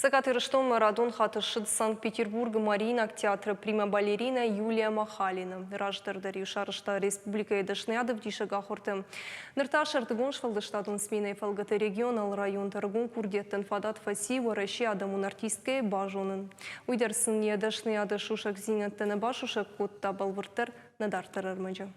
Цӕгат Ирыстонмӕ радон хатт ссыд Санкт-Петербургы Мариинаг театры прима-балерина Юлия Махалина. Раздӕр дӕр-иу сарӕзта республикӕйы дӕсныйадӕвдисӕг ахуырты. Ныр та сӕрдыгон сфӕлдыстадон сменӕйы фӕлгӕты регионал районты ӕрыгон курдиӕттӕн фадат фӕци Уӕрӕсейы адӕмон артисткӕйы базонын. Уый дӕр сын йӕ дӕсныйады сусӕгдзинӕдтӕ нӕ басусӕг кодта, бӕлвырддӕр нӕ дарддӕр ӕрмӕджы.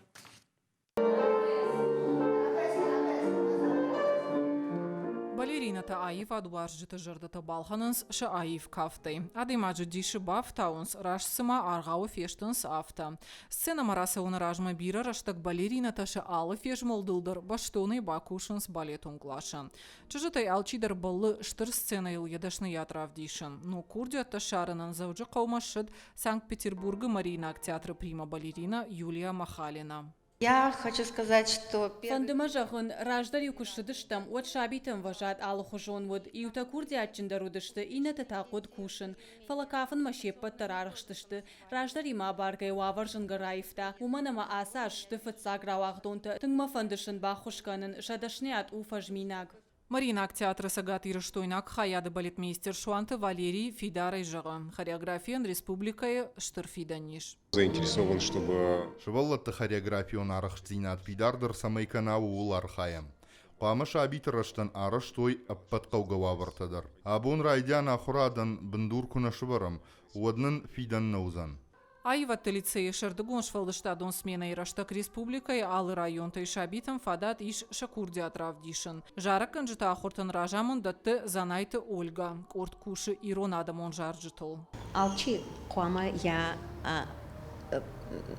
Балеринӕтӕ аивадуарзджыты зӕрдӕтӕ балхӕнынц сӕ аив кафтӕй. Адӕймаджы дисы бафтауынц, раст цыма аргъауы фестынц, афтӕ. Сценӕмӕ рацӕуыны размӕ бирӕ рӕстӕг балеринӕтӕ сӕ алы фезмӕлдыл дӕр бӕстонӕй бакусынц балетон къласы. Чызджытӕй алчидӕр бӕллы стыр сценӕйыл йӕ дӕсныйад равдисын. Ног курдиӕттӕ ссарынӕн Дзӕуджыхъӕумӕ ссыд Санкт-Петербургы Мариинаг театры прима-балерина Юлия Махалина. Я хочу сказать, что Фӕнды мӕ зӕгъын, раздӕр-иу куы ссыдыстӕм, уӕд сабиты ӕмвӕзад алыхуызон уыд. Иутӕ курдиатджындӕр уыдысты, иннӕтӕ та хъуыд кусын. Фӕлӕ кафынмӕ се ппӕт дӕр арӕхстысты. Раздӕримӕ абаргӕйӕ уавӕр зынгӕ раивта, уымӕн ӕмӕ ацы аз сты фыццаг рауагъдонтӕ. Тынг мӕ фӕнды сын баххуыс кӕнын, сӕ дӕсныйад у фӕзминаг. Мариинаг театры цӕгатирыстойнаг хайады балетмейстер Суанты Валерий фидарӕй зӕгъы, хореографийӕн республикӕйы стыр фидӕн ис. Заинтересован, чтобы Сывӕллӕтты хореографион арӕхстдзинад фидардӕр цӕмӕй кӕна, ууыл архайӕм. Хъуамӕ сабиты рӕзтӕн арӕзтой ӕппӕт хъӕугӕ уавӕртӕ дӕр. Абон райдиан ахуырадӕн бындур куы нӕ сывӕрӕм, уӕд нын фидӕн нӕ уыдзӕн. Аивӕдты лицейы сӕрдыгон сфӕлдыстадон сменӕйы рӕстӕг республикӕйы алы районтӕй сабитӕн фадат ис сӕ курдиат равдисын. Зарӕггӕнджыты ахуыртӕн разамынд дӕтты Дзанайты Ольгӕ. Къорд кусы ирон адӕмон зарджытыл. Алчи хъуамӕ йӕ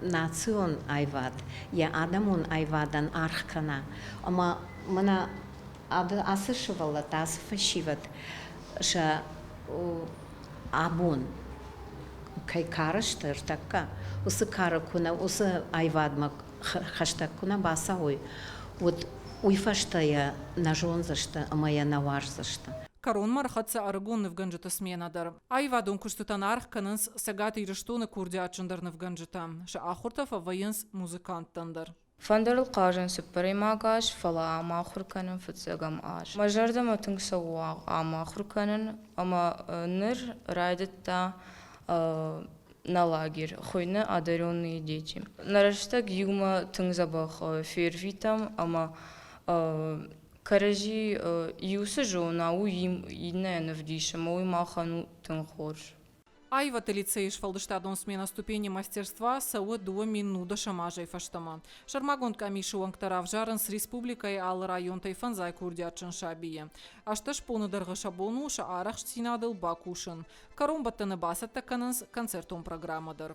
национ аивад, йӕ адӕмон аивадӕн аргъ кӕна. Ӕмӕ мӕнӕ ацы сывӕллӕттӕ, ацы фӕсивӕд сӕ абон кӕй кары сты ӕртӕккӕ, уыцы кары куы нӕ, уыцы аивадмӕ хӕстӕг куы нӕ бацӕуой, уӕд уый фӕстӕ йӕ нӕ зондзысты ӕмӕ йӕ нӕ уарздзысты. Кӕронмӕ ӕрхӕццӕ ӕрыгон нывгӕнджыты сменӕ дӕр. Аивадон куыстытӕн аргъ кӕнынц Цӕгат Ирыстоны курдиатджындӕр нывгӕнджытӕ. Сӕ ахуыртӕ фӕвӕййынц музыканттӕн дӕр. Фӕндырыл хъазын цыппӕрӕймаг аз, фӕлӕ ам ахуыр кӕнын фыццӕгӕм аз. Мӕ зӕрдӕмӕ тынг цӕуы ам ахуыр кӕнын ӕмӕ ныр райдыдта нӕ лагерь, хуыйны Одаренные дети. Нӕ рӕстӕг иумӕ тынг дзӕбӕх фервитӕм ӕмӕ кӕрӕдзи иу цы зона, уый иннӕйӕн ӕвдисӕм, ӕмӕ уый махӕн у тынг хорз. Аивӕдты лицейы сфӕлдыстадон сменӕ Ступени мастерства цӕуы 2010 азӕй фӕстӕмӕ. Сӕрмагонд къамисы уӕнгтӕ равзарынц республикӕйы алы районтӕй фӕндзай курдиатджын сабийы. 18 боны дӕргъы сӕ бон у сӕ арӕхстдзинадыл бакусын. Кӕронбӕттӕны бацӕттӕ кӕнынц концертон программӕ дӕр.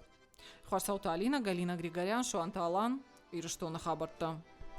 Хуасауты Алинӕ, Галина Григорян, Суанты Алан, Ирыстоны хабӕрттӕ.